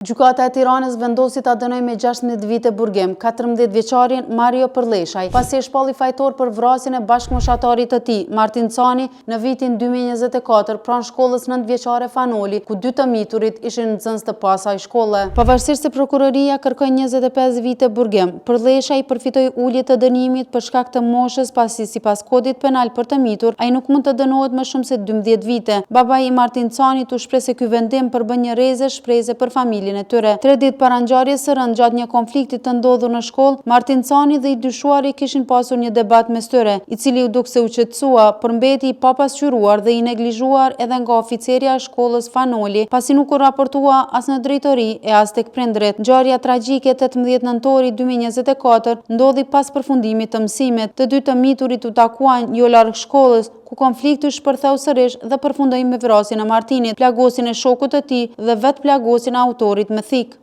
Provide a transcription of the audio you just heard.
Gjykata e Tiranës vendosi ta dënojë me 16 vite burgim 14 vjeçarin Mario Përlleshaj, pasi e shpalli fajtor për vrasjen e bashkëmoshatarit të tij, Martin Cani, në vitin 2024 pranë shkollës 9 vjeçare Fan Noli, ku dy të miturit ishin nxënës të po asaj shkolle. Pavarësisht se prokuroria kërkoi 25 vite burgim, Përlleshaj përfitoi ulje të dënimit për shkak të moshës pasi sipas kodit penal për të mitur, ai nuk mund të dënohet më shumë se 12 vite. Babai i Martin Canit u shpreh se ky vendim përbën një rreze shprese për familjen e tyre. Tre ditë para ngjarjes së rëndë gjatë një konflikti të ndodhur në shkollë, Martin Cani dhe i dyshuari kishin pasur një debat mes tyre, i cili u duk se u qetësua, por mbeti i papasqyruar dhe i neglizhuar edhe nga oficerja e shkollës Fan Noli, pasi nuk u raportua as në drejtori e as tek prindërit. Ngjarja tragjike 18 nëntori 2024 ndodhi pas përfundimit të mësimit. Të dy të miturit u takuan jo larg shkollës, ku konflikti u shpërtheu sërish dhe përfundoi me vrasjen e Martinit, plagosjen e shokut të tij dhe vetë plagosjen e autorit me thikë.